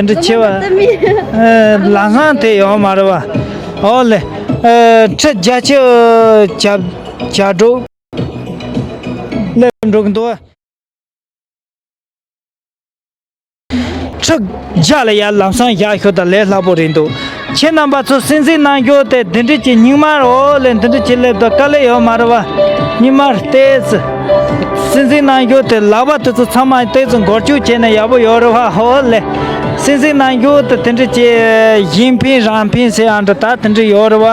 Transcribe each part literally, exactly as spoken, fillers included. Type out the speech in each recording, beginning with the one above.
འདྲ་ཆེ་བ། ཨ། ལམ་སང་དེ་ཡོད་མ་རེད་བ། ཨོ་ལེ། ཨ། ཁྲི་བརྒྱད་ཅུ་གྱ་གྱ་དྲུག་སླེབས་འགྲོ་གི་འདུག་ཁྲི་བརྒྱ་ལ་ཡར་ལམ་སང་བཞག་ཤོག་དང་ལས་སླ་པོ་རེད་འདུག་ཁྱེད་རྣམ་པ་ཚོ་གསན་གཟིགས་གནང་རྒྱུ་དེ་འདི་འདྲ་ཅིག་སྙིང་མར། ཨོ་ལེ། འདི་འདྲ་ཅིག་སླེབས་དང་དཀའ་ལས་ཡོད་མ་རེད་བ། སྙིང་མར་ཏོག་ཙམ་གསན་གཟིགས་གནང་རྒྱུ་དེ་ལག་པ་དེ་ཚོ་ཚང་མ་ཏོག་ཙམ་འགོར་སྐྱོད་བྱས་ན་ཡག་པོ་ཡོད་རེད་བ། ཨོ་ལེ། གསན་གཟིགས་གནང་རྒྱུ་དེ་དེ་འདྲ་ཅིག་གཞན་ཕན་རང་ཕན་ཟེར་ཡང་འདྲ་ད་དེ་འདྲ་ཡོད་རེད་བ།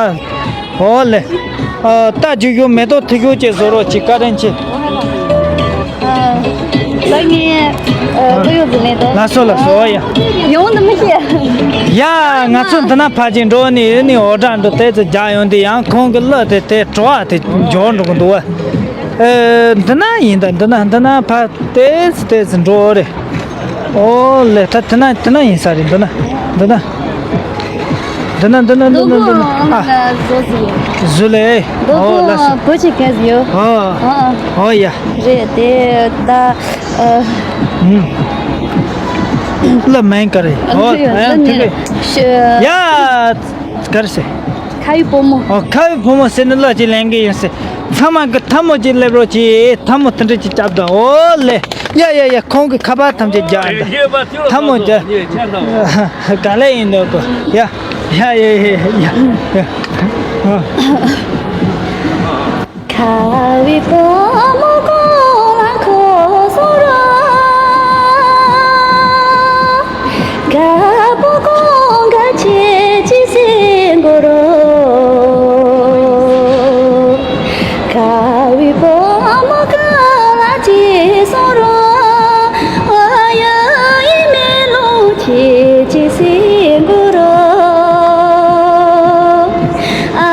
ཨོ་ལེ། ཨ། རྟ་རྒྱུག་རྒྱུ་མེ་ཏོག་འཐུ་རྒྱུ་ཅིག་བཟོ་རོགས་ཅིག་བཀའ་དྲིན་ཆེ། ལགས་ངས་ཨ་ལགས་སོ་ལགས་སོ། ཡ། ཡོང་དུ་མི་ཤེས། ཡ། ང་ཚོ་འདི་ན་ཕ་ཅིག་འགྲོ་ནི་ཡོད་ནི་འོ་དྲ་འགྲོ་ཏོག་ཙམ་རྒྱག་ཡོང་དུས་ཡང་ཁོང་གི་གླུ་དེ་དེ་བྲོ་བ་དེ་འབྱོར་འགྲོ་གི་འདུག་བ། ཨ། འདི་ན་ཡིན་ད། འདི་ན་འདི་ན་ཕ་ཏོག་ཙམ་ཏོག་ཙམ་འགྲོ་རེད། ཨོ་ལེ། ད་དེ་ན་དེ་ན་ཡིན་ས་རེད། འདི་ན་འདི་ན་འདི་ན་འདི་ན་འདི་ན་འདི་ན། ཨ། བཟོ་ཟིག་ཡོད། བཟོ་ལེ། ཨོ་ལགས་སོ། བོད་ཆས་ག་ཟིག་ཡོད། ཨོ། ཨ་ཨ། ཨོ་ཡ། རེད་དེ་ད། ཨ། ཨུམ། ལ་མེན་ག་རེ། ཨོ་ཡ། ཡ། ག་རེ་ཟེར། ཁ་བའི་བུ་མོ། ཨོ། ཁ་བའི་བུ་མོ་ཟེར་ནི་ལ་ཅིག་ལེན་གི་ཡིན་ཟེར། ཚང་མ་གི་ཐལ་མོ་ཅིག་སླེབས་རོགས་གྱིས། ཐལ་མོ་དེ་འདྲ་ཅིག་རྒྱབ་དང་། ཨོ་ལེ། ཡ་ཡ་ཡ། ཁོང་གི་ཁ་པར་ཐམས་ཅད་རྒྱག་ཨ་འདྲ། ཐལ་མོ་རྒྱག་ག་ལེ་ཡིན་འདོད་གོ། ཡ་ཡ་ཡ་ཡ་ཡ། ཁ་བའི་བུ་མོ་གོ་ལ་ཁོ་སོ་ར། དཀར་པོ་གོང་ག་ཆེ་ཆེ་སེ་འགོ་རོ། ཁ་བའི་བུ་མོ་ག་ལ་ཆེ་སོ་རོ། ཨ་ཡ་ཡི་མེ་ལོང་ཆེ་ཆེ་སེ་འགོ་རོ། ཨ།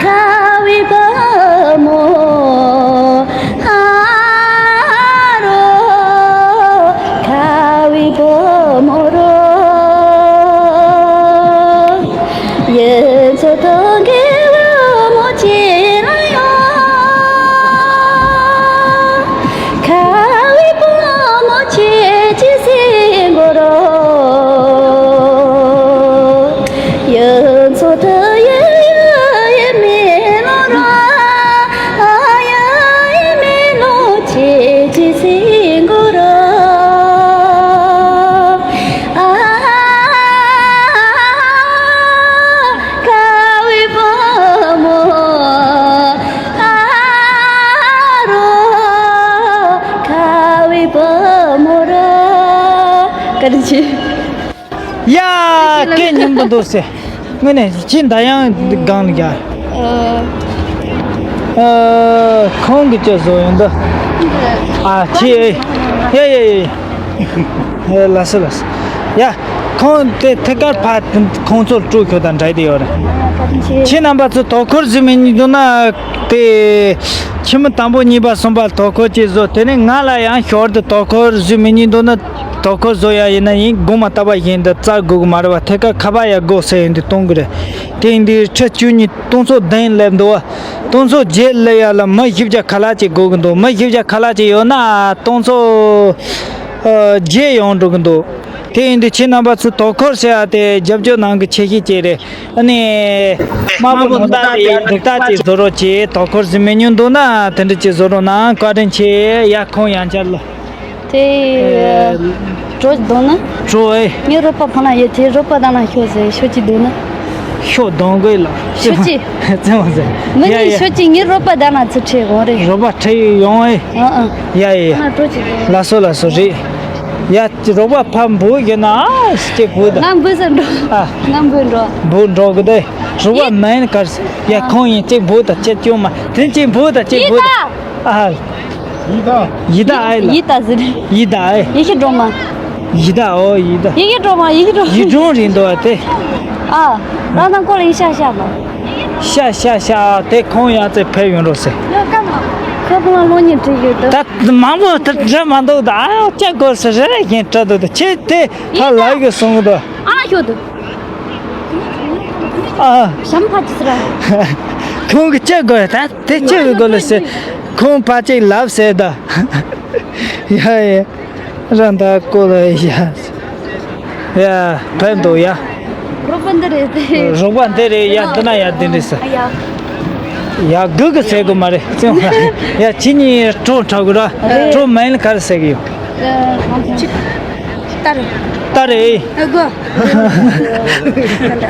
ཁ་བའི་བུ་མོ་ཨ་རོ། ཁ་བའི་བུ་མོ་རོ། ཡིན་ཚོ་ཐོག་གི་བུ་མོ་ཆེ་ལ་ཡོང་། ཁ་བའི་བུ་མོ་ཆེ་ཆེ་སེ་འགོ་རོ། ཡིན་ཚོ་ཐ་ཡི་ཡི་ཡི་མེ་ལོ་ར། ཨ་ཡ་ཡི་མེ་ལོ་ཆེ་ཆེ་སེ་འགོ་རོ། ཨ། ཁ་བའི་བུ་མོ་ཨ་རོ། ཁ་བའི་བུ་མོ་རོ། བཀའ་དྲིན་ཆེ། ཡ། སྐད་སྙན་པོ་འདུག་ཟེར། དངོས་གནས་ཁྱི་འདར་ཡང་སྒང་ལ་རྒྱག་ཨ། ཁོང་གི་ཅི་བཟོ་ཡོང་འདུག་ཨ། ཁྱི། ཡ་ཡ་ཡ་ཡ། ལགས་སོ་ལགས་སོ། ཡ། ཁོང་དེ་ཐད་ཀར་ཕ་ཁོང་ཚོར་སྤྲོད་ཁྱོད་དང་འདྲ་དེ་ཡོད་རེད། ཁྱེད་རྣམ་པ་ཚོ་དོ་ཁུར་བཟོས་མེད་ཉིན་འདུག་ན། དེ་ཁྱི་མོ་དང་པོ་གཉིས་པ་གསུམ་པ་དོ་ཁུར་ཅིག་བཟོ། དེ་ནས་ང་ལ་ཡང་ཞོར་དུ་དོ་ཁུར་བཟོས་མེད་ཉིན་འདུག་ན། དོ་ཁུར་བཟོ་ཡ་ཡིན་ན་ཡིན། དགོང་མ་རྟ་པ་བཞིན་དུ་བཙལ་དགོས་ཀྱི་མ་རེད་བ། ཐད་ཀར་ཁ་པར་ཡ་དགོས་ཟེར་ཡིན་དུས་གཏོང་གི་རེད། དེ་ཡིན་དུས་ཁྲི་བཅུ་གཉིས་སྟོང་ཚོ་བདུན་སླེབས་འདུག་བ། སྟོང་ཚོ་བརྒྱད་སླེབས་ཡ་ལ་མི་བཞི་བརྒྱ་ཁ་ལག་ཅིག་དགོས་ཀྱི་འདུག་མི་བཞི་བརྒྱ་ཁ་ལག་ཅིག་ཡོད་ན་སྟོང་ཚོ་ཨ་བརྒྱད་ཡོང་འགྲོ་གི་འདུག་དེ་ཡིན་དུས་ཁྱེད་རྣམ་པ་ཚོས་དོ་ཁུར་བྱེད་ཡ་དེ་རྒྱབ་སྐྱོར་གནང་གི་ཆེ་ཤོས་ཅིག་རེད། ཨ་ནི་དམར་པོ་ནོར་བདག་དེ་ཡ་འདུག་སྟངས་ཅིག་བཟོ་རོགས་གྱིས། དོ་ཁུར་བྱེད་མི་ཉུང་འདུག་ན་དེ་འདྲ་ཅིག་བཟོ་རོགས་གནང་། བཀའ་དྲིན་ཆེ། ཡ་ཁོང་ཡང་བསྐྱར་ལ། དེ་གྲོ་གདོང་ན། གྲོ་ཨེ། ངའི་རོགས་པ་ཕ་ན་ཡོད་དེ་རོགས་པ་དང་ན་ཤོག་ཟེར་ཤོག་ཅིག་འདུག་ན། ཤོག་གདོང་གོས་ལ། ཤོག་ཅིག་བཙན་བ་ཟེར། མི་ཡ་ནི་ཡ། ཤོག་ཅིག་ངའི་རོགས་པ་དང་ན་ཚུར་ཁྲིད་འོང་རེད། རོགས་པ་ཁྲིད་ཡོང་ཨེ། ཨ་ཨ། ཡ་ཡ་ཡ། ཕ་ན་གྲོ་ཅིག་འདུག་ལགས་སོ་ལགས་སོ་རེད། ཡ་རོགས་པ་ཕ་འབུ་ཡོད་ན་ཨ་ཅིག་འབུ་ད། ང་འབུ་ཟེར་འགྲོ། ཨ། ང་འབུ་འགྲོ། འབུ་འགྲོ་གི་དེ། རོགས་པ་ཡིན། མེན་གར་ཡ་ཁོང་ཡིན་ཅིག་འབུ་ད་ཅིག་ཅུང་མ་དེ་ཅིག་འབུ་ད་ཅིག་འབུ་ད། ཨ། ཡི་ད། ཡི་ད་ཨེ་ལ། ཡི་ད་ཟེར། ཡི་ད་ཨེ། ཡེ་ཤེས་སྒྲོལ་མ། ཡི་ད་ཨོ་ཡི་ད། ཡེ་ཤེས་སྒྲོལ་མ་ཡེ་ཤེས་སྒྲོལ་མ། ཡི་སྒྲོལ་རིང་དོ་ཨ་དེ། ཨ། རང་དང་ཀོ་ལ་ཡི་ཤ་ཤ་མ། ཤ་ཤ་ཤ་དེ་ཁོང་ཡང་ཚེ་ཕེབས་ཡོང་རོགས་ཟེར། ཡོ་ཀ་མ། ཁོ་ཕ་ལ་ལོ་ཉིན་བྲིས་ཡོད་དོ། ད་མང་པོ་ད་འདྲ་མ་འདུག་ད་ཨ་ཅག་གོ་ས་རེ་རེ་བཞིན་སྤྲད་འདུག་ད་ཁྱེད་དེ་ཕ་ལ་གི་སོང་གི་འདུག་ཨ་ན་ཤོད་དོ། ཨ། ཞམ་ཕ་ཅི་སི་ར། ཁོང་གི་ཅི་དགོས་ད་དེ་ཅི་གི་དགོས་ལ་ཟེར། ཁོང་ཕ་ཅིག་ལབ་ཟེར་ད། ཡ་ཡ། རང་ད་ཀོ་ལ་ཡ། ཡ། ཕན་འདུག་ཡ། རོགས་པ་འདི་རེད་དེ། རོགས་པ་འདི་རེད་ཡ། འདི་ན་ཡ། འདི་འདྲི་ས། ཡ། ཡ། གུ་གུ་ཟེར་གི་མ་རེད། ཙེང་། ཡ། ཁྱེད་གཉིས་གྲོ་འཁྲབ་གི་ར། རེད། གྲོ་མིང་ལ་ག་རེ་ཟེར་གི་ཡོད། ཨ། ཏ་རེད། ཏ་རེད། ཨ། གོ།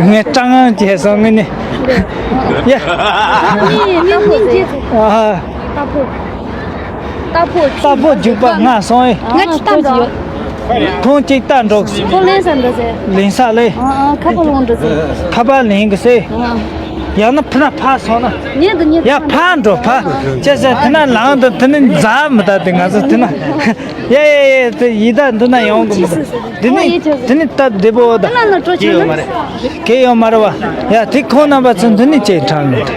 ངས་སྤྲང་ངང་བྱས་སོང་ངས་ནི། ཡ། ཨ། ཏ་ཕོ། ཏ་ཕོ། ཏ་ཕོ་རྒྱུག་པ་ང་སོང་ཨེ། ང་ཅི་ལྟ་འགྲོ། ཁོང་ཅིག་ལྟ་འགྲོ། ཁོ་ལེན་ས་འགྲོ་ཟེར། ལེན་ས་ལེ། ཨ། ཨ། ཁ་པར་ལོང་འགྲོ་ཟེར། ཁ་པར་ལེན་གི་ཟེར། ཨ། ཡང་ན་ཕུ་ན་ཕ་སོང་ན། ཉེ་དུ་ཉེ་དུ། ཡ། ཕ་འགྲོ་ཕ། ཅེ་ཟེར་དེ་ན་ལང་དུ་དེ་ནི་མཛའ་མི་ད་དེ་ང་ཚོ་དེ་ན། ཡ་ཡ་ཡ། དེ་ཡི་ད་འདི་ན་ཡོང་གི་མི་འདུག་དེ་ནི་དེ་ནི་སྟབས་བདེ་པོ་ད། ཨ་ན་ན་སྤྲོ་ཆེ་ན། གལ་ཡོད་མ་རེད་བ། ཡ། དེ་ཁོང་རྣམ་པ་ཚོ་འདི་ནི་ཅེས་དྲངས་མི་འདུག་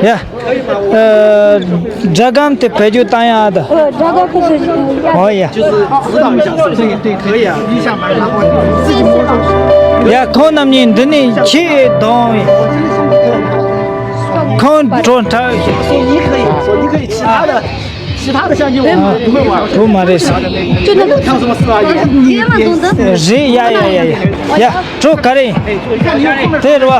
ཡ། ཨ། སྒྲ་སྒམ་དེ་བེད་སྤྱོད་བཏང་ཡག་ད། ཨོ། སྒྲ་སྒམ་ཁོ་ཚོ་ཞིག་ཡ། ཨོ་ཡ། ཡ། ཁོང་རྣམ་གཉིས་འདི་ནས་ཁྱེད་གདོང་། ཁོང་གྲོ་འཁྲབ། བུ་མ་རེད་ས། རེད། ཡ་ཡ་ཡ་ཡ། ཡ། གྲོ་ག་རེ་ཡིན། དེ་རེད་བ།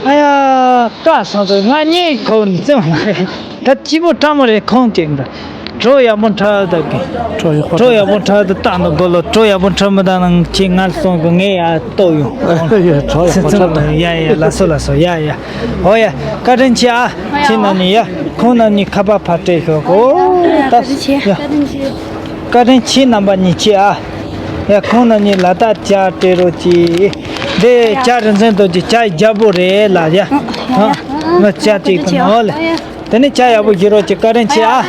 ཨ་ཡ། བཀག་སོང་ཚེ་ང་གཉིས་ཁོ་འཛིན་མ་རེད། ད་སྐྱིད་པོ་ཁྲ་མོ་རེད། ཁོང་ཅིག་འདི་གྲོ་ཡག་པོ་འཁྲབ་ད་གི། གྲོ་ཡག་པོ། གྲོ་ཡག་པོ་འཁྲབ་ད་ད་ནི་དགོ་ལོ། གྲོ་ཡག་པོ་འཁྲབ་མི་ད་ནང་ཁྱེད་ང་སོང་གི། ངས་ཡ་ལྟོ་ཡོང་། ཡ། གྲོ་ཡག་པོ་འཁྲབ་ད། ཡ་ཡ། ལགས་སོ་ལགས་སོ། ཡ་ཡ། ཨོ་ཡ། བཀའ་དྲིན་ཆེ་ཨ། ཁྱེད་རྣམ་གཉིས་ཡ། ཁོང་རྣམ་གཉིས་ཁ་པར་ཕར་སྤྲད་ཤོག་གོ། ད་ཡ། བཀའ་དྲིན་ཆེ། རྣམ་པ་གཉིས་ཆེ་ཨ། ཡ། ཁོང་རྣམ་གཉིས་ལ་ད་ཇ་སྤྲད་རོགས་གྱིས། འདི་ཇ་རིན་ཆེན་རྡོ་རྗེ་ཇ་རྒྱལ་པོ་རེད་ལ་ཡ། ཨ། ང་ཇ་གཅིག་ཐོན་ཨོ་ལེ། དེ་ནས་ཇ་ཡག་པོ་བཞེས་རོགས་གྱིས། བཀའ་དྲིན་ཆེ་ཨ།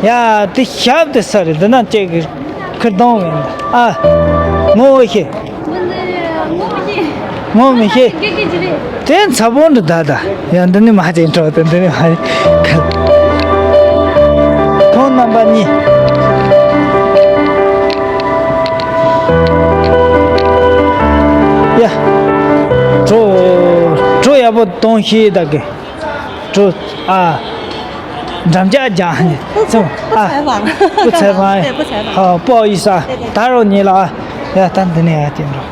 ཡ། དེ་ཞབས་དེ་ས་རེད། འདི་ན་ཅིག་གི་ཁུར་གདོང་བས་ཨ། ངོ་བོ་ཤེས། ངོ་མི་ཤེས། དེ་ཚ་བོ་འདི་ད་ད། ཡང་འདི་ནི་མ་ཅན་འགྲོ་དེ་འདི་ནི་མ་རེད། ཁོང་རྣམ་པ་གཉིས། ཡ། གྲོ། གྲོ་ཡག་པོ་གཏོང་ཤེས་ད་གི། གྲོ། ཨ། འགྲམ་ལྕག་རྒྱག་ནས་ཚོ། ཨ། སྤུ་ཚེ་བང་། ཨ། སྤུ་ཡི་ས། ད་རོགས་ཉིད་ལ། ཡ། ད་འདི་ནས་ཡ་དེ་འགྲོ།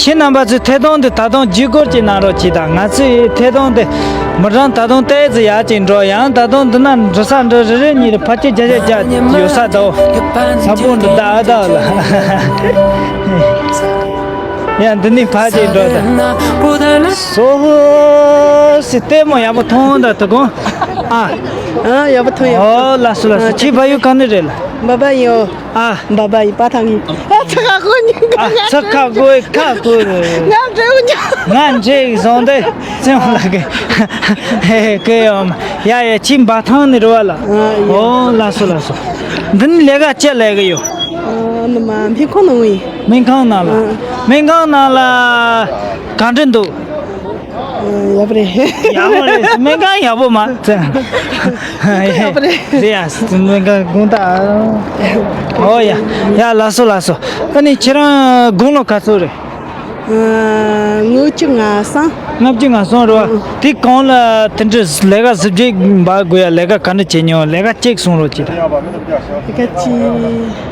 ཁྱེད་རྣམ་པ་ཚོས་ཐད་གཏོང་འདི་ད་དུང་བརྒྱུད་སྐུར་གྱིས་གནང་རོགས་གྱིས་དང་། ང་ཚོའི་ཐད་གཏོང་འདི་མི་གྲངས་ད་དུང་ཏོག་ཙམ་ཡར་ཅིག་འགྲོ། ཡང་ད་དུང་འདི་ན་འགྲོ་ས་འགྲོ་རེ་རེ་གཉིས་རེ་ཕལ་ཆེར་བརྒྱ་ཆ་བརྒྱ་ཡོད་ས་འདུག་ས་བོན་འདི་ད་ཨ་ད་ལ། ཡང་འདི་ནས་ཕར་ཅིག་འགྲོ་ད། སོ་སོ་སི་ལྟད་མོ་ཡག་པོ་མཐོང་ད་དུ་གོ། ཨ། ཨ། ཡག་པོ་མཐོང་ཡག་པོ། ཨོ་ལགས་སོ་ལགས་སོ། ཨ། ཁྱེད་ཕ་ཡུལ་ག་ནས་རེད་ལ། འབའ་འབའ་ཡིན། ཨ། འབའ་འབའ་ཡིན། པ་ཐང་ཡིན། ཨ། ཚ་ཁ་གོ་ཉིན་ག་ཨ། ཚ་ཁ་གོ་ཁ་གོ། ང་འབྲེལ་ཉོ། ང་འདྲེ་བཟང་དེ་བཙན་བ་ལ་གི། ཧེ་ཧེ་ཀེ་ཡོམ། ཡ་ཡ་ཁྱི་འབའ་ཐང་ནི་རུ་བ་ལ། ཨ་ཡ། ཨོ་ལ་སོ་ལ་སོ། འདི་ནི་ལས་ཀ་ཅི་ལས་གི་ཡོད། ཨ་ནི་མ་སྨན་ཁང་ནང་ཡིན། སྨན་ཁང་ནང་ལ། ཨ། སྨན་ཁང་ནང་ལ་ག་འདྲ་འདུག་ཡག་པོ་རེད། ཡག་པོ་རེད། སྨན་ཁང་ཡག་པོ་མ་ཚད། ཡག་པོ་རེད། རེད་ཡ། སྨན་ཁང་དགོང་དག་ཨོ་ཡ། ཡ་ལགས་སོ་ལགས་སོ། ཨ་ནི་ཁྱེད་རང་དགུང་ལོ་ག་ཚོད་རེད། ཨ། ལྔ་བཅུ་ང་གསུམ། ལྔ་བཅུ་ང་གསུམ་རེད་བ། དེ་གོང་ལ་དེ་འདྲ་ལས་ཀ་གཟི་བརྗིད་འབའ་དགོས་ཡ། ལས་ཀ་ག་འདྲ་བྱེད་མྱོང་། ལས་ཀ་གཅིག་གསུང་རོགས་གྱིས། ལས་ཀ་གཅིག་ཨུམ།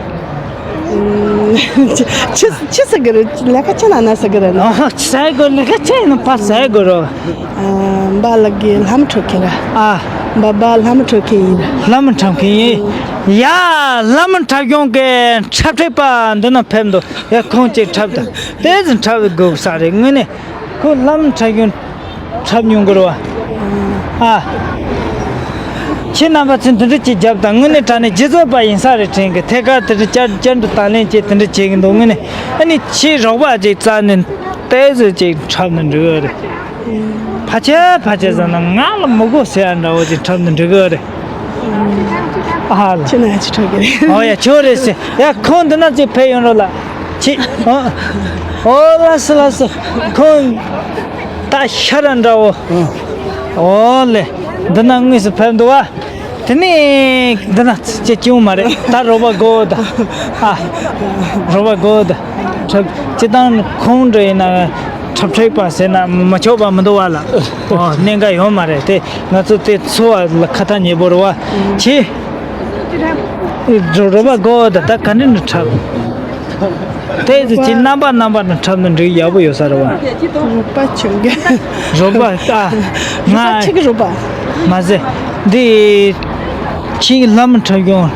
ཅི་ཅི་ཟེར་གི་རེད། ལས་ཀ་ཅི་ན་ན་ཟེར་གི་རེད་ན། ཨ་ཟེར་གོ་ལས་ཀ་ཅི་ཡིན་ན་པ་ཟེར་གོ་རོ། ཨ། འབའ་ལགས་ཀྱི་ལྷམ་འཁྲུད་མཁན་ར། ཨ། འབའ་འབའ་ལྷམ་འཁྲུད་མཁན་ཡིན། ལྷམ་འཁྲུད་མཁན་ཡིན། ཡ། ལྷམ་འཁྲབ་གཞུང་གི་འཁྲབ་ཁྲིད་པ་འདི་ན་ཕེབས་འདུག་ཡ། ཁོང་ཅིག་འཁྲབ་དང་དེ་ཚོ་འཁྲབ་དགོས་ས་རེད། དངོས་གནས་ཁོ་ལྷམ་འཁྲབ་གཞུང་འཁྲབ་མྱོང་གི་རེད་བ། ཨ། ཁྱེད་རྣམ་པ་ཚོས་འདི་འདྲ་ཅིག་རྒྱབ་དང་། དངོས་གནས་དྲང་གནས་རྗེ་བཙུན་པ་ཡིན་ས་རེད་དྲན་གི། ཐད་ཀར་དེ་འདྲ་བསྐྱར་བསྐྱར་དུ་དང་ལེན་བྱེད་དེ་འདྲ་བྱེད་གི་འདུག་དངོས་གནས་ཨ་ནི་ཁྱེད་རོགས་པ་ཅིག་བཙལ་ནས་ཏོག་ཙམ་ཅིག་འཁྲབ་ནས་འགྲོ་གི་རེད། ཕལ་ཆེར་ཕལ་ཆེར་ཟེར་ན་ང་ལ་མི་དགོས་ཟེར་ཡ་འདྲ་བོ་ཅིག་འཁྲབ་ནས་འགྲོ་གི་རེད། ཨ་ལ། ཁྱེད་ན་ཅི་འཁྲབ་གི་རེད། ཨོ་ཡ་ཁྱོད་རེད་ཟེར་ཡ། ཁོང་འདི་ན་ཅིག་ཕེབས་ཡོང་རོགས་ལ། ཁྱེད། ཨོ། ཨོ་ལགས་སོ་ལགས་སོ། ཁོང་ད་ཤ་ར་འདྲ་བོ། ཨོ་ལེ། འདི་ན་དངོས་སུ་ཕེབས་འདུག་བ། དེ་ནས་འདི་ན་ཅི་ཅུང་མ་རེད། ད་རོགས་པ་དགོས་ད། ཨ། རོགས་པ་དགོས་ད། འཁྲབ་སྤྱི་བཏང་ཁོང་འདྲ་ཡིན་ན་འཁྲབ་ཁྲིད་པ་ཟེར་ན་མི་ཆོག་པ་མི་འདུག་བ་ལ། ཨོ་གནད་འགག་ཡོད་མ་རེད་དེ། ང་ཚོ་དེ་འཚོ་བ་ལ་ཁ་ཐག་ཉེ་པོ་རེད་བ། ཁྱེད། རོ་རོགས་པ་དགོས་ད། ད་ག་འདྲ་ནས་འཁྲབ། དེ་ཚོ་ཅི་རྣམ་པ་རྣམ་པ་ནས་འཁྲབ་ན་འགྲིག་ཡག་པོ་ཡོད་ས་རེད་བ། རོགས་པ་ཆུང་གི། རོགས་པ་ཨ། རོགས་པ་ང་ཆེ་གི་རོགས་པ། མ་ཟད་འདི་ཁྱི་ལྷམ་འཁྲབ་ཡོང་།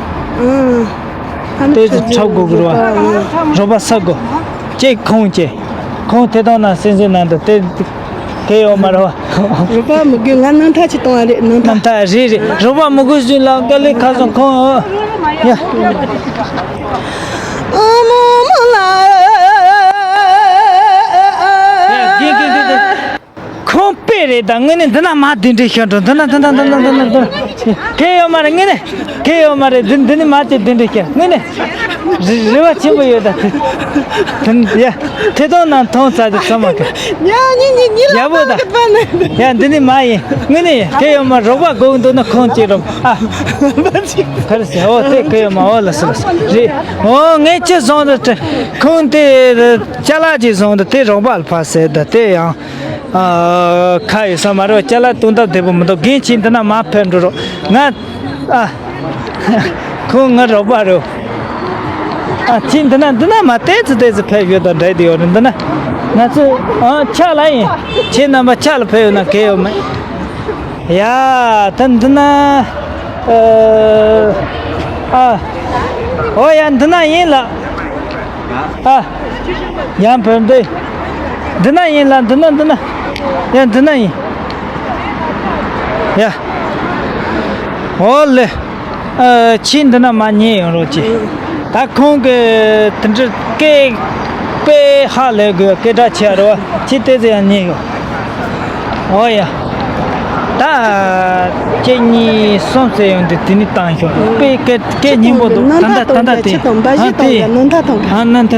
ཨང་། དེ་ཚོ་འཁྲབ་དགོས་གི་རེད་བ། རོགས་པ་ས་དགོས། ཅེ་ཁོང་ཅེ། ཁོང་དེ་དང་ན་སེམས་སེམས་ནང་དུ་དེ་དེ་ཡོད་མ་རེད་བ། རོགས་པ་མི་དགོས། ང་སྣང་ཐག་ཅིག་གཏོང་བ་རེད། སྣང་ཐག་རྣམ་ཐར་རེད་རེད། རོགས་པ་མི་དགོས་ཞུས་ལ་དཀའ་ལས་ཁག་སོང་ཁོང་། ཡ། ཨ་མོ་མོ་ལ། ཡ། དགེ་དགེ་དགེ་དགེ། ཁོང་དཔེ་རེད་ད། དངོས་གནས་འདི་ན་མ་དེ་འདྲའི་ཤ་འགྲོ། འདི་ན་འདི་ན་འདི་ན་འདི་ན་འདི་ན། གལ་ཡོད་མ་རེད། དངོས་གནས་གལ་ཡོད་མ་རེད། འདི་འདི་ནི་མ་དེ་དེ་འདྲའི་ཤ་དངོས་གནས། རེ་རེ་བ་ཆེན་པོ་ཡོད་ད། དེ་དེ་ཡ། དེ་དོན་ན་མཐོང་ཚར་དུ་ཚང་མ་གི། ཉ་ཉི་ཉི་ཉི་ལ་ཡག་པོ་ད། ཡ་འདི་ནི་མ་ཡིན། དངོས་གནས་ཡ་གལ་ཡོད་མ། རོགས་པ་དགོས་འདུག་ན་ཁོང་ཅིག་རོགས་ཨ། ག་རེ་ཟེར། འོ་དེ་གལ་ཡོད་མ། འོ་ལ་སོ་ལ་སོ་རེད། འོ་ངས་ཅི་བཟང་དུ་ཁོང་དེ་ཅ་ལག་ཅིག་བཟང་དུ་དེ་རོགས་པ་ལ་ཕ་ཟེར་ད། དེ་ཡང་ཨ་ཁ་ཡོད་ས་མ་རེད། ཅ་ལག་སྟོན་སྟབས་བདེ་པོ་མི་འདུག་རྒན་ཁྱེད་འདི་ན་མ་ཕེབས་འགྲོ་རོགས། ང་ཨ། ཁོང་ང་རོགས་པ་རེད། ཨ་ཁྱེད་འདི་ན་འདི་ན་མ་ཏོག་ཙམ་ཏོག་ཙམ་ཕེབས་ཡོད་དང་འདྲ་དེ་ཡོད་རེད། འདི་ན་ང་ཚོ་ཨ་ཕྱག་ལ་ཡིན། ཁྱེད་རྣམ་པ་ཕྱག་ལ་ཕེབས་ཡོད་ན་གལ་ཡོད་མེད། ཡ། ད་འདི་ན་ཨ་ཨ། ཨོ་ཡ་འདི་ན་ཡིན་ལགས། ཨ། ཡང་བོད་འདི། འདི་ན་ཡིན་ལ། འདི་ན་འདི་ན། ཡ་འདི་ན་ཡིན། ཡ། ཨོ་ལེ། ཨ་ཁྱི་འདི་ན་མ་ཉེ་ཡོང་རོགས་གྱིས། ད་ཁོང་གི་དེ་འདྲ་སྐད་དཔེ་ཧ་ལས་དགོས། སྐད་གྲགས་ཆེ་བ་རེད་བ། ཁྱི་དེ་ཚོ་ཡང་ཉེ་ཡོང་། ཨོ་ཡ། ད་ཁྱེད་གཉིས་གསུམ་ཟེར་ཡོང་དུས་དེ་ནི་བཏང་ཤོག་དཔེ་སྐད་སྐད་སྙན་པོ་འདུག་ད་ལྟ་ད་ལྟ་དེ་ཨ་དེ་ཨ་ནན་ཐ་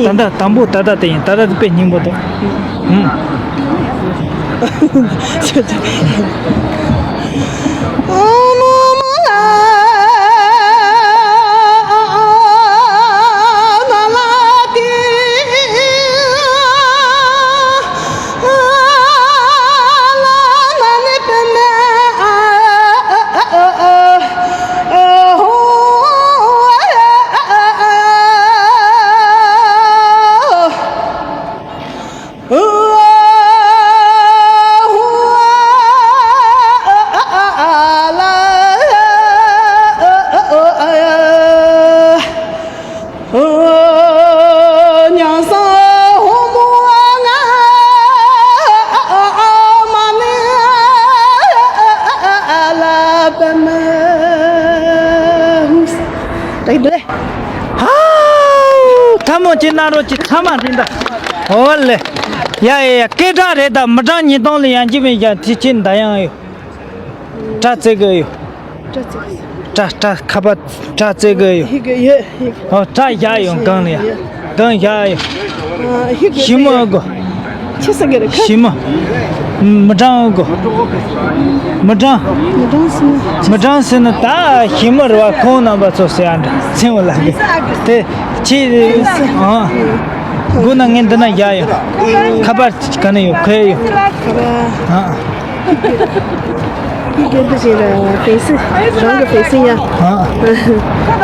ཡིན། དང་པོ་ད་ལྟ་དེ་ཡིན། ད་ལྟ་དཔེ་སྙན་པོ་འདུག་ཨུམ། ཧའོ། ཐལ་མོ་ཅིག་གནང་རོགས་ཅིག་ཐ་མ་རེད་ད། ཨོ་ལེ། ཡ་ཡ་ཡ། སྐད་གྲགས་རེད་ད། མི་གྲངས་ཉིས་སྟོང་ལ་ཡང་ཅི་མིན་ཀྱང་དེ་ཅི་འདའ་ཡང་ཡོད། སྐྲ་བཙེ་གི་ཡོད། སྐྲ་བཙེ་གི་ཡོད། སྐྲ་སྐྲ་ཁ་པར་སྐྲ་བཙེ་གི་ཡོད། ཧི་གི་ཡོད་ཧི་གི། ཨོ་སྐྲ་བཞར་ཡོད་གང་ལ་ཡ། གང་བཞར་ཡོད། ཨ་ཧི་གི་ཞི་མོ་ཨ་གོ། ཆི་ཟེར་གི་རེད་ཁ། ཞི་མོ། མི་གྲངས་ཨ་གོ། མི་གྲངས། མི་གྲངས་ཟེར་ན། མི་གྲངས་ཟེར་ན་ད་ཞི་མོ་རེད་བ། ཁོང་རྣམ་པ་ཚོ་ཟེར་ཡ་འདྲ་ཚིང་བ་ལ་གི། དེ་ཆི་ཨ། དགོས་ན་ངས་འདི་ན་བཞག་ཡོད། ཁ་པར་ག་ནས་ཡོད་ཁོས་ཡོད། ཨ། ཡི་གེ་འདི་བྱས་ལ་ཕེ་སི་རང་གི་ཕེ་སི་ཡ། ཨ།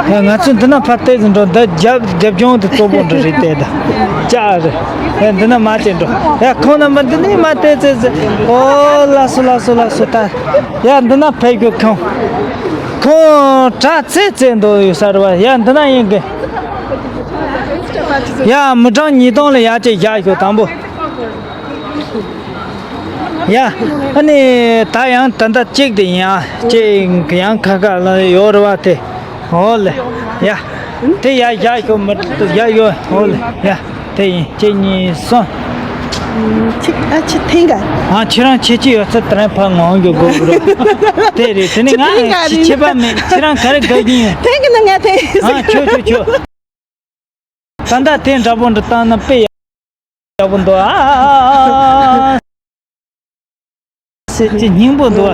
ཡ་ང་ཚོ་འདི་ན་ཕར་བལྟས་ཟིན་འགྲོ། འདི་རྒྱབ་རྒྱབ་ལྗོངས་དེ་གཙོ་བོ་འདྲ་རེད་བལྟས་ད། ཅག་རེད། ཡ་འདི་ན་མ་བལྟས་འགྲོ། ཡ་ཁོང་རྣམ་པ་འདི་ནས་མ་བལྟས་ཚེ་ཚེ། ཨོ་ལགས་སོ་ལགས་སོ་ལགས་སོ་ད། ཡ་འདི་ན་ཕེབས་རྒྱུ་ཁོང་། ཁོང་དྲག་ཚེ་ཚེ་འདུག་ཡོད་ས་རེད་བ། ཡ་འདི་ན་ཡིན་གི། ཡ་མི་གྲངས་ཉིས་སྟོང་ལ་ཡ་ཅིག་བཞག་ཤོག་དང་པོ། ཡ། ཨ་ནི་ད་ཡང་ད་ལྟ་གཅིག་དེ་ཡིན་ཨ། གཅིག་ཡང་ཁ་ཁ་ལ་ཡོད་རེད་བ་དེ། ཨོ་ལེ། ཡ། དེ་ཡ་བཞག་ཤོག་མི་ཡ་ཡོད། ཨོ་ལེ། ཡ། དེ་ཡིན། གཅིག་གཉིས་གསུམ། ཁྱི་ཨ་ཁྱི་འཐེན་ག་ཨ་ཁྱེད་རང་ཁྱེད་ཀྱི་ཡོད་ཚད་དེ་རིང་ཕར་ངང་གི་སྒོ་རུ། དེ་རེད། དེ་ནི་ང་ཁྱི་འཐེན་ག་རེད། ཁྱི་ཁྱི་པ་མེད། ཁྱེད་རང་ག་རེ་དགའ་གི་ཡིན། འཐེན་གི་ན་ང་འཐེན། ཨ་ཁྱོད་ཁྱོད་ཁྱོད། ད་ལྟ་དེ་འདྲ་པོ་འདྲ་བཏང་ན་དཔེ་ཡག་པོ་འདུག་ཨ། ཟེར་གྱི་སྙིང་པོ་འདུག་ཨ།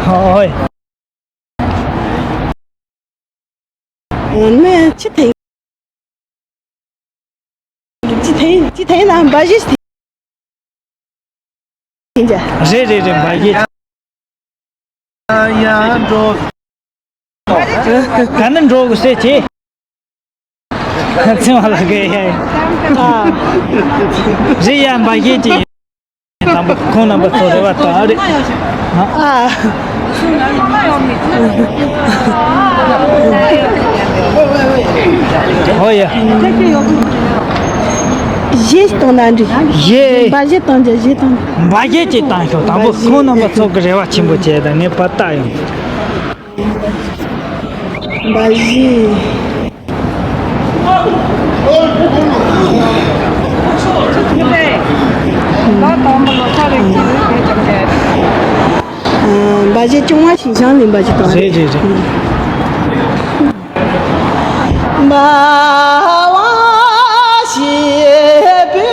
ཧོ་ཧོ། ཨ་ནི་ཁྱི་འཐེན། ཁྱི་འཐེན། ཁྱི་འཐེན་ན་འབའ་ཞིག་འཐེན་ཀྱི། རེད་རེད་རེད། འབའ་ཞིག་ཡ་འགྲོ། ག་ནས་འགྲོ་དགོས་ཟེར་གྱི། ཚིང་བ་ལ་གས་ཡ། ཨ། རེད་ཡ། འབའ་ཞིག་ཅིག་ཡིན། དང་པོ་ཁོང་རྣམ་པ་ཚོ་རེ་བ་དང་རེ། ཨ། ཨོ་ཡ། གཞས་གཏོང་ན་འགྲིག་གཞས། འབའ་གཞས་གཏོང་རྒྱུ། གཞས་གཏོང་། འབའ་གཞས་ཅིག་བཏང་ཤོག་དང་པོ་ཁོང་རྣམ་པ་ཚོ་གི་རེ་བ་ཆེན་པོ་བྱས་དང་ངས་ཕར་བལྟ་ཡོང་། འབའ་གཞས། འབའ་གཞས་སྐྱོ་བ་ཞིག་བཞེངས་ལེན་པ་ཞིག་དང་། རེད་རེད་རེད། འབའ་གཞས་པོའི་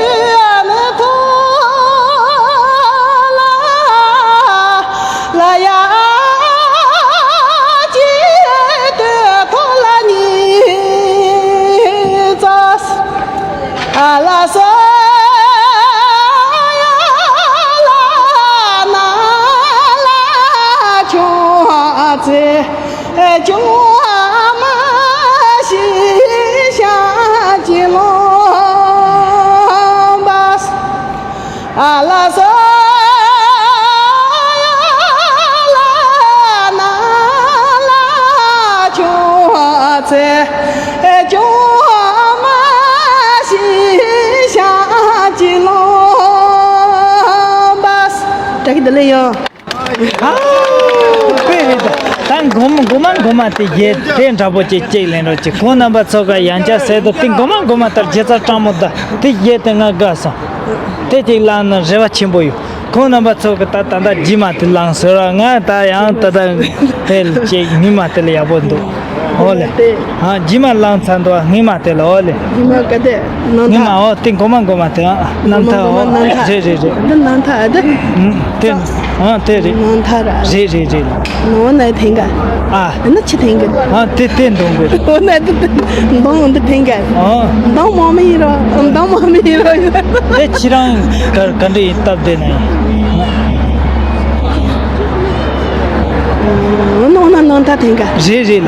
ཐོག་ལ་ལ་ཡ་ཅི་དུས་ཐོག་ལ་ཉིད་ཙོགས། ཨ་ལ་སོ་ཡ་ལ་ན་ལ་ཆུང་ཚེ་ཆུང་མ་ཤི་ཤ་ཅི་ལོ་བ། ཨ་ལ་སོ་ཡ་ལ་ན་ལ་ཆུང་ཚེ་ཆུང་མ་ཤི་ཤ་ཅི་ལོ་བ། ད་གི་འདི་ལས་ཡོང་། ཨ། དཔེ་རེད་ད། ད་མགོ་མ་མགོ་མ་མགོ་མ་དེ་རྒྱས་དེ་འདྲ་པོ་ཅིག་ཅིག་ལེན་རོགས་གྱིས། ཁོང་རྣམ་པ་ཚོ་ག་ཡང་བསྐྱར་གསལ་དུ་དེ་མགོ་མ་མགོ་མ་ལྟར་རྒྱལ་ཚ་སྤྲང་མོ་ད་དེ་རྒྱས་དེ་ང་དགའ་སོང་། དེ་ཅིག་བླངས་ན་རེ་བ་ཆེན་པོ་ཡོད། ཁོང་རྣམ་པ་ཚོ་གི་ད་ད་ལྟ་རྗེས་མ་དེ་བླངས་ཟེར་བ། ང་ད་ཡང་ད་ལྟ་དེ་ཅིག་ཉི་མ་དེ་ལ་ཡག་པོ་འདུག་ཨོ་ལེ། ཨ་རྗེས་མ་བླངས་ཚར་འདུག་སྔོན་མ་དེ་ལ། ཨོ་ལེ། རྗེས་མ་ག་དེ་ནང་ཐག་སྔོན་མ། ཨོ་དེ་མགོ་མ་མགོ་མ་དེ། ཨ་ནང་ཐག་མགོ་མ་ཨོ་ནང་ཐག་རེད་རེད་རེད། འདི་ནང་ཐག་ཨ་དེ། ཨུམ་དེ། ཨ་དེ་རེད། ནང་ཐག་ར། རེད་རེད་རེད། ནང་ན་ཐེང་ག་ཨ། ཨ་ན་ཆི་ཐེང་ག་ཨ་དེ་དེ་འདོང་དགོས། ཨོ་ན་དེ་དེ་འདོང་འདི་ཐེང་ག་ཨ། འདོང་མང་མི་ཡིན་རོ། འདོང་མང་མི་ཡིན་རོ། དེ་ཁྱེད་རང་ག་ག་འདྲ་ཡིན་སྟབས་བདེ་ན་ཡིན། ནང་ན་ནང་ཐག་ཐེང་ག་རེད་རེད་ལ།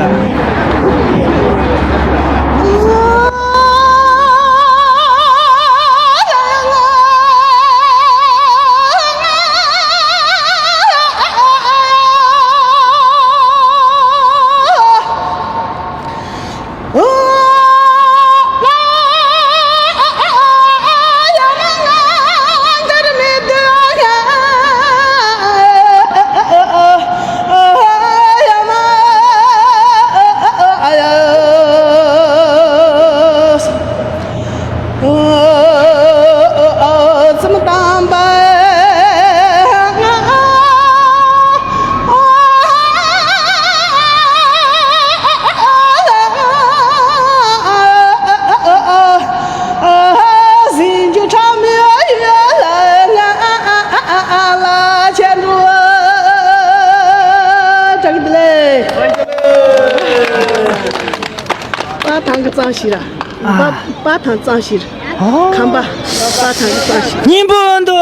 ཐང་གི་གཙང་ཞིག་ར། པ་པ་ཐང་གཙང་ཞིག་ར། ཁམས་པ་པ་ཐང་གི་གཙང་ཞིག་སྙིང་པོ་འདུག་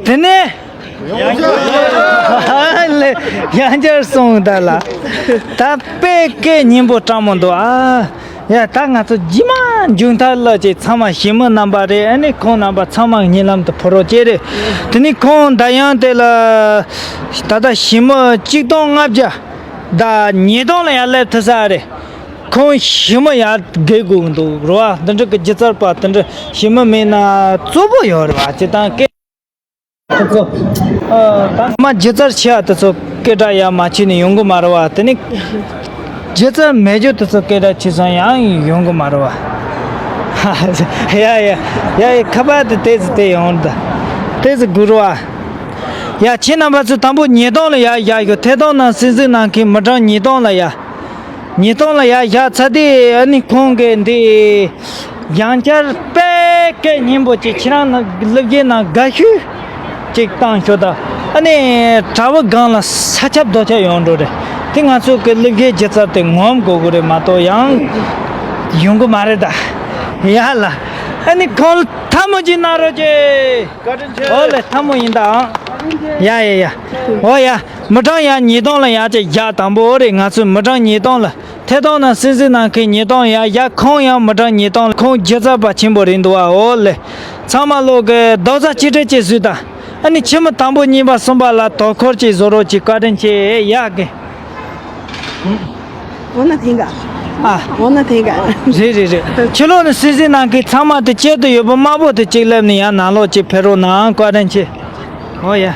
དེ་ནས། ཡང་བསྐྱར་སོང་ད་ལ། ད་དཔེ་སྐད་སྙན་པོ་དྲང་མོ་འདུག་ཨ། ཡ་ད་ང་ཚོ་རྗེས་མ་མཇུག་མཐར་ལ་ཅིག་ཚང་མ་ཞི་མི་རྣམ་པ་རེད། ཨ་ནི་ཁོང་རྣམ་པ་ཚང་མ་གཉིད་ལམ་དུ་འཕུར་རོགས་བྱེད་རེད། དེ་ནི་ཁོང་ད་ཡང་དེ་ལ་ད་ལྟ་ཞི་མི་གཅིག་སྟོང་ལྔ་བརྒྱ་ད་ཉིས་སྟོང་ལ་ཡར་སླེབས་ཐུབ་ས་རེད། ཁོང་ཞི་མི་ཡར་རྒལ་དགོས་འདུག་རེད་བ། འདི་འདྲ་གི་སྒྱུ་རྩལ་པ་དེ་འདྲ་ཞི་མི་མེད་ན་གཙོ་བོ་ཡོད་རེད་བ། སྤྱིར་བཏང་སྐད། ཁོ་ཚོ། ཨ། ད་མ་སྒྱུ་རྩལ་ཆེ་བ་དེ་ཚོ་སྐད་གྲགས་ཡག་མ་བྱས་ནས་ཡོང་གི་མ་རེད་བ། དེ་ནི་སྒྱུ་རྩལ་མེད་རྒྱུ་དེ་ཚོ་སྐད་གྲགས་ཆེ་སོང་ཡང་ཡོང་གི་མ་རེད་བ། ཡ་ཡ་ཡ་ཡ། ཁ་པར་དེ་ཏོག་ཙམ་དེ་ཡོང་ད། ཏོག་ཙམ་སྒུག་རོགས་ཨ། ཡ་ཁྱེད་རྣམ་པ་ཚོ་དང་པོ་ཉིས་སྟོང་ལ་ཡར་བཞག་ཤོག་ཐད་གཏོང་ནང་གསན་གཟིགས་གནང་མཁན་མི་གྲངས་ཉིས་སྟོང་ལ་ཡར། ཉིས་སྟོང་ལ་ཡར་བཞག་ཚར་དུས་ཨ་ནི་ཁོང་གིས་འདི་ཡང་བསྐྱར་དཔེ་སྐད་སྙན་པོ་ཅིག་ཁྱེད་རང་ནང་གླུ་གཞས་ནང་དགའ་ཤོས་ཅིག་བཏང་ཤོག་ད། ཨ་ནི་དྲ་བ་སྒང་ལ་ས་ཁྱབ་རྡོ་ཁྱབ་ཡོང་འགྲོ་རེད། དེ་ང་ཚོ་གི་གླུ་གཞས་སྒྱུ་རྩལ་དེ་ངོམ་དགོས་ཀྱི་རེད་མ་གཏོགས་ཡང་ཡོང་གི་མ་རེད་ད། ཡ་ལ། ཨ་ནི་ཁོང་ལ་ཐལ་མོ་ཅིག་གནང་རོགས་གྱིས། བཀའ་དྲིན་ཆེ། ཨོ་ལེ་ཐལ་མོ་ཡིན་ད་ཨང་། ཡ་ཡ་ཡ། ཨོ་ཡ། མི་གྲངས་ཡར་ཉིས་སྟོང་ལ་ཡར་ཅིག་བཞག་དང་པོ་རེད། ང་ཚོས་མི་གྲངས་ཉིས་སྟོང་ལ་ཐད་གཏོང་ནང་གསན་གཟིགས་གནང་མཁན་ཉིས་སྟོང་ཡར་བཞག་ཁོང་ཡང་མི་གྲངས་ཉིས་སྟོང་ལ། ཁོང་སྒྱུ་རྩལ་པ་ཆེན་པོ་རེད་འདུག་བ། ཨོ་ལེ། ཚང་མ་ལོག་གི་རྡོག་རྩ་གཅིག་སྒྲིལ་གྱིས་བཟོས་དང་། ཨ་ནི་ཁྱི་མོ་དང་པོ་གཉིས་པ་གསུམ་པ་ལ་དོ་ཁུར་གྱིས་བཟོ་རོགས་གྱིས། བཀའ་དྲིན་ཆེ་ཡག་གི། འོ་ན་དེང་ག་ཨ། འོ་ན་དེང་ག་རེད་རེད་རེད། ཕྱི་ལོགས་ནས་གསན་གཟིགས་གནང་མཁན་ཚང་མ་དེ་གཅལ་དུ་ཡོད་པ་དམར་པོ་དེ་གཅིག་སླེབས་ནས་ཡར་ནང་ལོགས་གཅིག་ཕེབས་རོགས་གནང་། བཀའ་དྲིན་ཆེ། ཨོ་ཡ།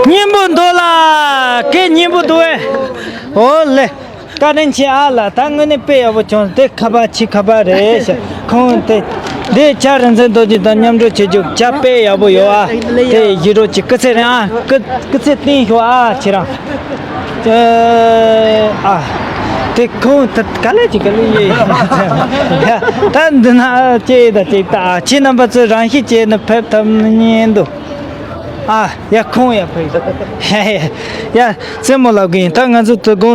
སྙན་པོ་འདུག་ལ། སྐད་སྙན་པོ་འདུག་ཨེ། ཨོ་ལེ། བཀའ་དྲིན་ཆེ་ཨ་ལ། ད་དངོས་གནས་དཔེ་ཡག་པོ་བྱུང་། དེ་ཁ་པར་ཕྱི་ཁ་པར་རེད་ཤག་ཁོང་དེ་འདི་ཆ་རིན་ཆེན་རྡོ་རྗེ་དང་མཉམ་འགྲོ་བྱེད་རྒྱུ་ཆ་དཔེ་ཡག་པོ་ཡོད་ཨ། དེ་ཡི་རོ་གྱི་སྐུ་ཚེ་རིང་ཨ། སྐུ་སྐུ་ཚེ་བརྟན་ཤོག་ཨ། ཁྱེད་རང་ཨ། དེ་ཁོང་དེ་ག་ལེ་ཅིག་ག་ལེ་ཡེ། ད་འདི་ན་ཅེ་ད་ཅེ་ད་ཨ། ཁྱེད་རྣམ་པ་ཚོས་རང་ཤེད་བྱས་ནས་ཕེབས་ཐུབ་ཉན་འདུག་ཨ། ཡ་ཁོང་ཡ་ཕེབས། ཡ་རྩེད་མོ་ལབ་གི་ཡིན། ད་ང་ཚོ་དོ་དགོང་།